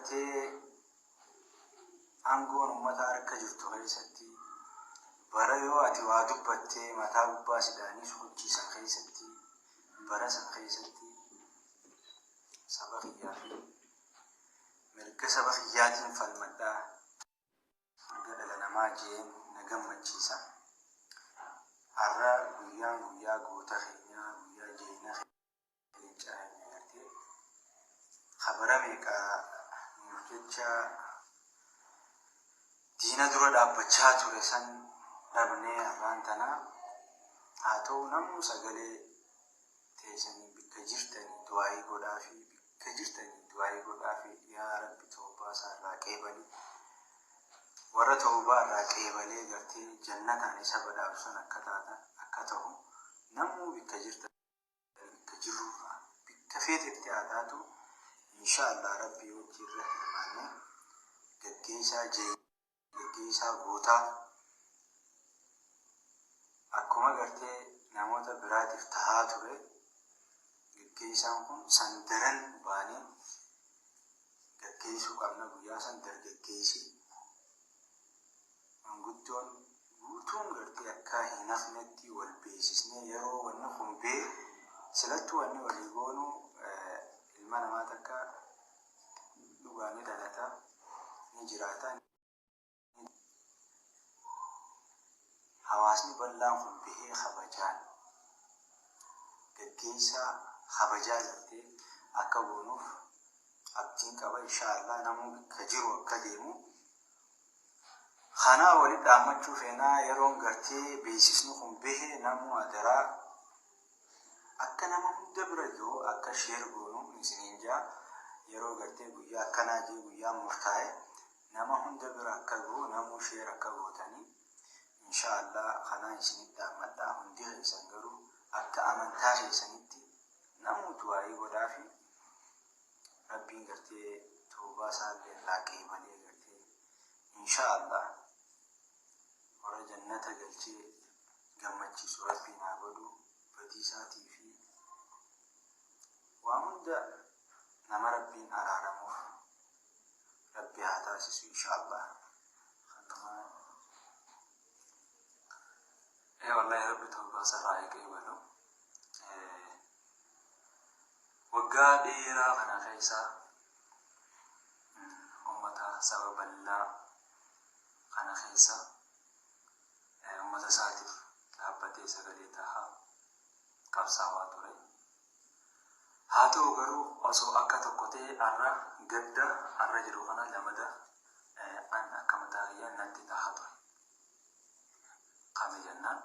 Gartee aangoon ummata harka jirtu keessatti, bara yoo ati waa dubbattee mataa gubbaa sidhaanii sochiisan keessatti, bara san keessatti saba kiyyaa fi mirga saba kiyyaatiin falmadhaa, mirga dhala namaa jeen na gammachiisa. Har'a guyyaan guyyaa goota keenyaa, guyyaa jeena leencaa keenya gartee kabara meeqa nuuf jecha diina dura dhaabbachaa ture san dhabnee har'aan tana. Haa ta'u, namuu sagalee teessanii bikka jirtanii du'aayii godhaa fi bikka jirtanii du'aayii godhaa fi yaa Rabbi tawbaa isaa irraa qeebali, warra tawbaa irraa qeebalee gartee jannataan isa badhaasu san akka taatan akka ta'u, namuu bikka jirtan, bikka jirrurraa, bikka feetetti haa taatu, insha Allah Rabbii wajji irra hirmaanne gaggeessaa jee gaggeessaa gootaa akkuma gartee namoota biraatiif tahaa ture, gaggeessaan kun san daran baanee gaggeessuu qabna. Guyyaa san dargaggeessi, manguddoon guutuun gartee akka hin hafnetti wal beeksisnee, yeroo wanni kun bee silattuu wanni walii goonu, ilma namaa takka dhugaa ni dhalata, ni jiraata. Hawaasni bal'aan kun bahee kabajaan gaggeessaa kabajaa gartee akka goonuuf abdiin qaba. Insha Allah namuu bikka jiru akka deemu kanaa walitti dhaammachuu feenaa. Yeroon gartee beeksisni kun bahe namuu adaraa akka nama hunda bira jiru akka share goonu isiniin jaa. Yeroo gartee guyyaa akkanaa jee guyyaan murtaa'e nama hunda bira akka gahu, namuu share akka gootanii insha Allah kanaa isinitti dhaammadha. Hundi keessan garuu akka amantaa keessanitti namuu du'aayii godhaafi, Rabbiin gartee tawbaa isaallee irraa qeebalee gartee insha Allah warra jannata galchee gammachiisu Rabbiin haa godhu. Badii isaatii fi waa hunda nama Rabbiin araaramuuf Rabbi haa taasisu insha Allah. Kanuma. Ee wallahi, Rabbi tawbaa isarraa haa qeebalu. Waggaa dheeraa kana keessa ummata saba bal'aa kana keessa ummata isaatiif dhaabbatee sagalee tahaa qabsaawaa ture. Haa ta'u garuu, osoo akka tokko ta'e har'a gadda har'a jiru kana lamada an akka mataa kiyyaan natti tahaa ture. Kami jennaan,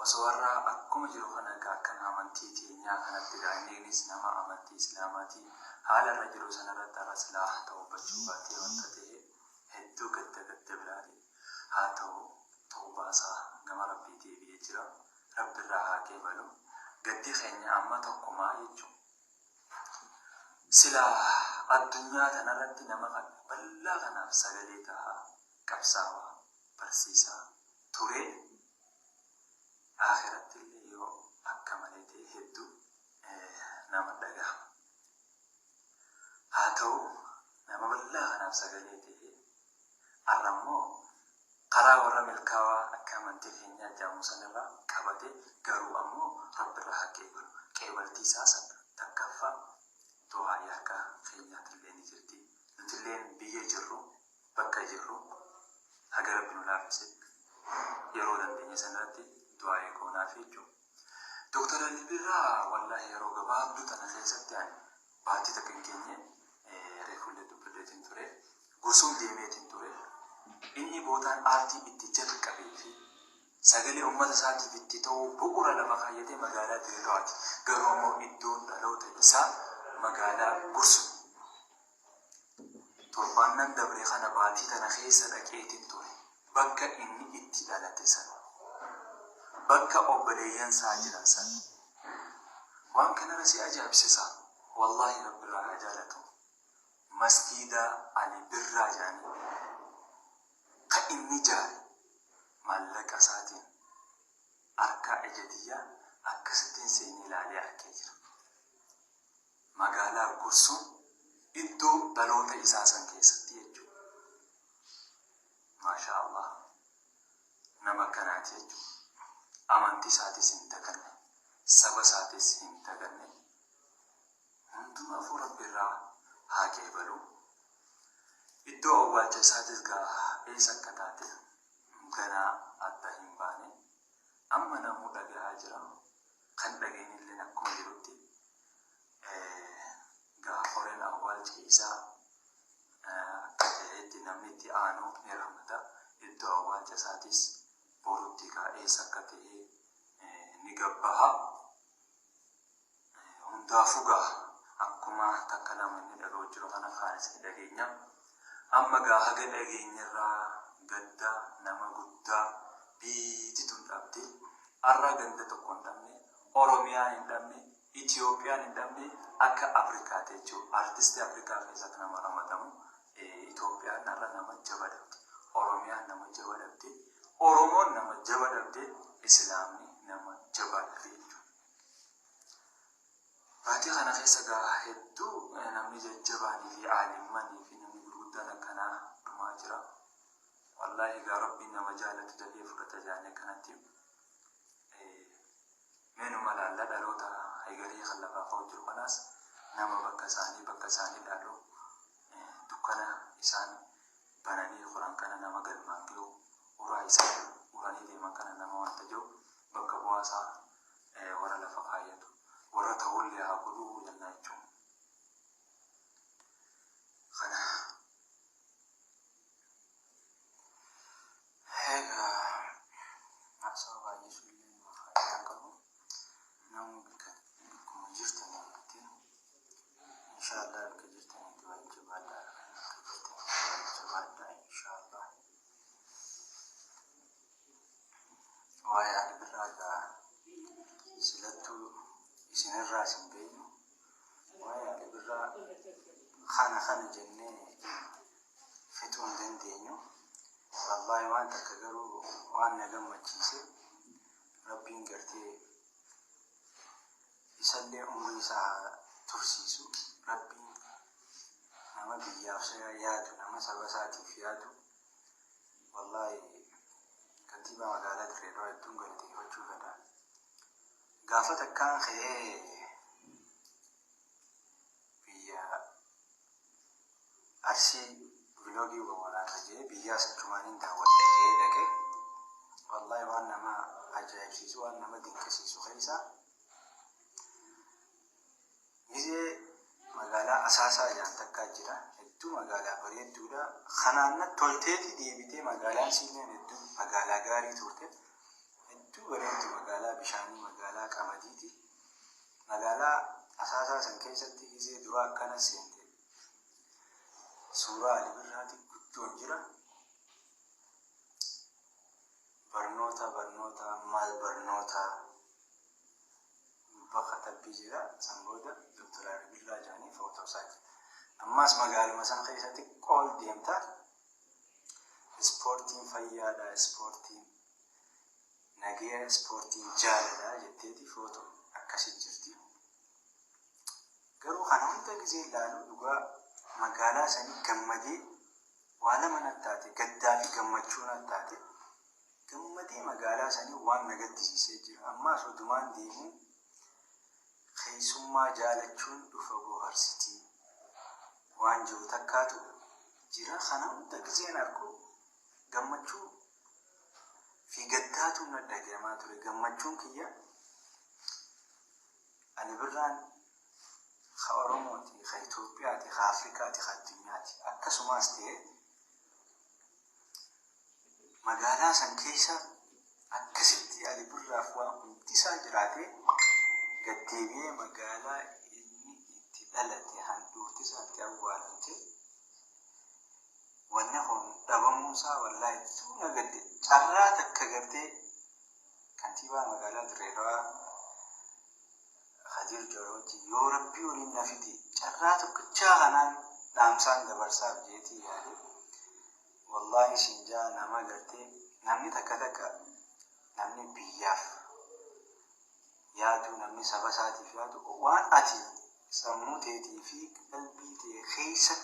osoo har'a akkuma jiru kana egaa akkan amantii teenyaa kanatti egaa inninis nama amantii Islaamaatii, haala irra jiru sanarratti har'a silaa tawbachuu baatee wanta ta'e hedduu gadda gadda biraati. Haa ta'u, tawbaasaa gama Rabbii deebi'ee jira. Rabbi irraa haa qeebalu. Gaddi keenya amma tokkumaa jechuun silaa addunyaa tanarratti nama bal'aa kanaaf sagalee tahaa qabsaawaa barsiisaa ture, akhiratti illee yoo akka malee ta'e hedduu nama dhagahama. Haa ta'u, nama bal'aa kanaaf sagalee ta'e har'a immoo karaa warra milkaawaa akka amantii keenyaa jedhamu sanirraa qabate. Garuu ammoo Rabbi irraa haa qeebalu. Qeebaltii isaa san takkaffaa du'aa'ii harka keenyaatillee ni jirti. Nutilleen biyya jirru, bakka jirru, haga Rabbi nu laaffisetti yeroo dandeenye sanarratti du'aa'ii goonaaf jechuudha. Dooktar Alii Birraa wallahi yeroo gabaabduu tana keessatti ani baatii takka hin geenye reefullee dubbadheetiin ture. Gursum deemeetiin ture. Inni bootaan aartii itti jalqabee fi sagalee uummata isaatiif itti ta'uu bu'uura lafa kaayyatee magaalaa Dirreedawaati. Garuu ammoo iddoon dhaloota isaa magaalaa Gursum. Torbaannan dabre kana baatii tana keessa dhaqeetiin ture. Bakka inni itti dhalate sana. Bakka obboleeyyan isaa jiran sana. Waan kanarra si ajaa'ibsiisa. Wallaahi Rabbirraa haa jaalatu. Masgiida Ali Birraa jedhanii ka inni jaare maallaqa isaatiin harkaa ija tiyyaa akkasittiin seenee ilaalee arkee jira. Magaalaa Gursum. Iddoo dhaloota isaa san keessatti jechuudha. Maasha Allah. Nama akkanaati jechuudha. Amantii isaatis hin daganne, saba isaatis hin daganne. Hundumaafuu Rabbi irraa haa qeebalu. Iddoo awwaalcha isaatis gaa eessa akka taate ganaa adda hin baane. Amma namuu dhagahaa jira. Kan dhageenyillee akkuma jirutti gaa horeen awwaalcha isaa akka ta'etti namni itti aanu ni ramada. Iddoo awwaalcha isaatis borutti gaa eessa akka ta'e ni gabbaha. Hundaafuu gaa akkuma takka lama inni dhaga'u jiru kana kaanis ni dhageenya. Amma gaa haga dhageenyarraa gadda nama guddaa biyyi tun dhabde. Har'a ganda tokko hin dhabne, Oromiyaan hin dhabne, Itiyoophiyaan hin dhabne, akka Afrikaati jechuudha. Artistii Afrikaa keessatti nama ramadamu. Itoophiyaan har'a nama jaba dhabde. Oromiyaan nama jaba dhabde. Oromoon nama jaba dhabde. Islaamni nama jaba dhabde jechuudha. Baatii kana keessa gaa hedduu namni jajjabaanii fi aalimmanii fi namni gurguddaan akkanaa dhumaa jira. Wallaahi gaa Rabbiin nama jaalatu dafee fudhata jaanii akkanatti meenuma laalla dhaloota egalee kan lafaa ka'u jiru kanaas nama bakka isaanii dhaalu, dukkana isaan bananii qoran kana nama galmaan gahu, uraa isaan uranii deeman kana nama wanta jiru bakka bu'aasaa warra lafa kaayyatu warra ta'ullee haa godhuu jennaa jechuudha. Kana. Egaa haasawa baay'isuu illee nama faayidaa qabu. Namni bakka bakkuma jirtanitti, inshaallah, bakka jirtanitti waa jabaadhaa. Bakka jirtanitti waa jabaadhaa, inshaallah. Waa'ee Ali Birraa egaa silattuu isinirraa isin beeknu, waa'ee Ali Birraa kana kana jennee fixuu hin dandeenyu. Wallaahi waan takka garuu waan na gammachiise, Rabbiin gartee isallee umrii isaa haa tursiisu. Rabbiin nama biyyaaf yaadu, nama saba isaatiif yaadu, wallaahi kantiibaa magaalaa Dirree Dhawaa hedduun galateeffachuu fedha. Gaafa takkaan ka'ee biyya Arsii vlog waraabaa jee biyyaas achumaaniin daawwadhe jee dhaqe. Wallaahi waan nama ajaa'ibsiisu, waan nama dinqisiisu keessaa, gizee magaalaa Asaasaa jedhan takkaa jira. Hedduu magaalaa bareedduudha. Kanaan na tolteeti deebitee magaalaan siineen hedduu magaalaa gaarii turte. Hedduu bareeddu, magaalaa bishaanii, magaalaa qamadiiti. Magaalaa Asaasaa san keessatti gizee dura akkana seente, suuraa Ali Birraati guddoon jira. Barnoota, barnoota, maal barnoota bakka tabbii jira. San booda Doktor Ali Birraa jedhanii footoo isaa jira. Ammas magaaluma san keessatti qool deemta. Ispoortiin fayyaadha, ispoortiin nagaya, ispoortiin jaaladha jetteeti footoo akkasii jirti. Garuu kana hunda gizee ilaalu dhugaa magaalaa sanii gammadee waa lama natti taate, gaddaa fi gammachuu natti taate. Gammadee magaalaa sanii waan na gaddisiisee jira. Ammaas odumaan deemuu keessummaa jaalachuun dhufa bohaarsitii waan jiru takkaatu jira. Kana hunda gizeen argu gammachuu fi gaddaatu na dhagahamaa ture. Gammachuun kiyya Ali Birraan ka Oromooti, ka Itoophiyaati, ka Afrikaati, ka addunyaati. Akkasumas ta'e magaalaa san keessa akkasitti Ali Birraaf waan hundi isaa jiraate, gaddeebi'ee magaalaa inni itti dhalate, handhuurti isaa itti awwaalamte, wanni kun dhabamuusaa wallaahi hedduu na gadde. Carraa takka gartee kantiibaa magaalaa Dirree Dhawaa Kadir Jorooti yoo Rabbii waliin na fide, carraa tokkichaa kanaan dhaamsaan dabarsaaf jeetii yaade. Wallaahi sinjaa nama gartee namni takka takka, namni biyyaaf yaadu, namni saba isaatiif yaadu, waan ati Sammuu teetii fi qalbii tee keessa.